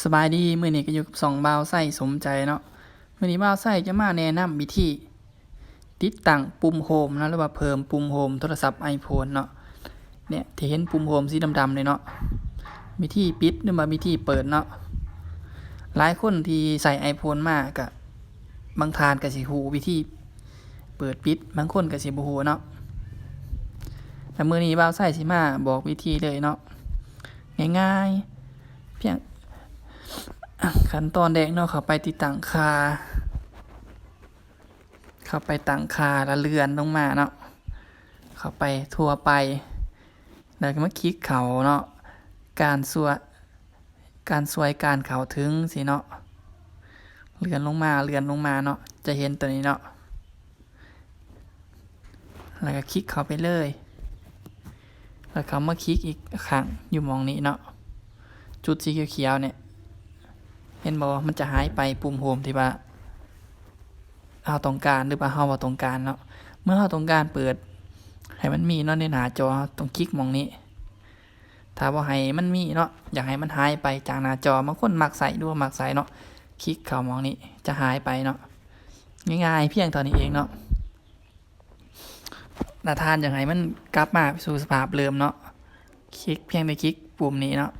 ສະບາຍດີ ມື້ນີ້ກໍຢູ່ກັບຊ່ອງບ່າວໄຊສົມໃຈເນາະ. ມື້ນີ້ບ່າວໄຊຈະມາແນະນຳວິທີຕິດຕັ້ງປຸ່ມໂຮມເນາະ ຫຼືວ່າເພີ່ມປຸ່ມໂຮມໂທລະສັບໄອໂຟນເນາະ. ເນຍ ທີ່ເຫັນປຸ່ມໂຮມສີດຳໆນີ້ເນາະ ວິທີປິດ ຫຼືວ່າວິທີເປີດເນາະ. ຫຼາຍຄົນທີ່ໃຊ້ໄອໂຟນມາກະ ບາງທ່ານກໍຊິຮູ້ວິທີເປີດປິດ ບາງຄົນກໍຊິບໍ່ຮູ້ເນາະ. ແລະ ມື້ນີ້ບ່າວໄຊຊິມາບອກວິທີເລີຍເນາະ ງ່າຍໆ ພຽງ ຂັ້ນຕອນແລກເນາະ ເຂົ້າໄປຕິດຕັ້ງຄ່າ ເຂົ້າໄປຕັ້ງຄ່າ ແລ້ວເລື່ອນລົງມາເນາະ ເຂົ້າໄປທົ່ວໄປ ແລ້ວກໍມາຄລິກເຂົ້າເນາະ ການຊ່ວຍ ການຊ່ວຍການເຂົ້າເຖິງຊີ້ເນາະ. ເລື່ອນລົງມາ ເລື່ອນລົງມາເນາະ ຈະເຫັນໂຕນີ້ເນາະ ແລ້ວກໍຄລິກເຂົ້າໄປເລີຍ ແລ້ວເຂົ້າມາຄລິກອີກຄັ້ງຢູ່ໝ່ອງນີ້ເນາະ ຈຸດສີຂຽວໆເນຍ ເຫັນບໍ່ ມັນຈະຫາຍໄປ ປຸ່ມໂຮມທີ່ວ່າເຮົາຕ້ອງການ ຫຼືວ່າເຮົາບໍ່ຕ້ອງການເນາະ. ເມື່ອເຮົາຕ້ອງການເປີດໃຫ້ມັນມີເນາະ ໃນໜ້າຈໍ ເຮົາຕ້ອງຄລິກໝ່ອງນີ້ ຖ້າບໍ່ໃຫ້ມັນມີເນາະ ຢາກໃຫ້ມັນຫາຍໄປຈາກໜ້າຈໍ ບາງຄົນມັກໃຊ້ ຫຼືບໍ່ມັກໃຊ້ເນາະ ຄລິກເຂົ້າໝ່ອງນີ້ ຈະຫາຍໄປເນາະ. ງ່າຍໆ ພຽງເທົ່ານີ້ເອງເນາະ. ຖ້າທ່ານຢາກໃຫ້ມັນກັບມາສູ່ສະພາບເດີມເນາະ ຄລິກ ພຽງແຕ່ຄລິກປຸ່ມນີ້ເນາະ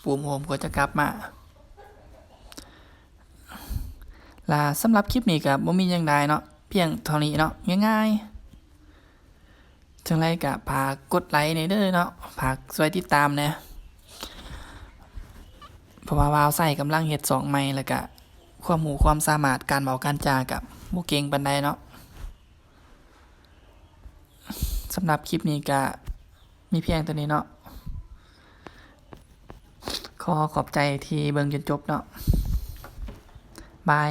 ປຸ່ມໂຮມກໍຈະກັບມາ. ລະສຳລັບຄລິບນີ້ກໍບໍ່ມີຫຍັງຫຼາຍເນາະ ພຽງເທົ່ານີ້ເນາະ ງ່າຍໆ. ຈັ່ງໃດກໍຝາກກົດໄລແດ່ເດີເນາະ ຝາກຊ່ວຍຕິດຕາມແດ່ ເພາະວ່າບ່າວໄຊກຳລັງເຮັດຊ່ອງໃໝ່ ແລ້ວກະຄວາມຮູ້ຄວາມສາມາດການເວົ້າການຈາກະບໍ່ເກັ່ງປານໃດເນາະ. ສຳລັບຄລິບນີ້ກະມີພຽງເທົ່ານີ້ເນາະ ຂໍຂອບໃຈທີ່ເບິ່ງຈົນຈົບເນາະ ບາຍ.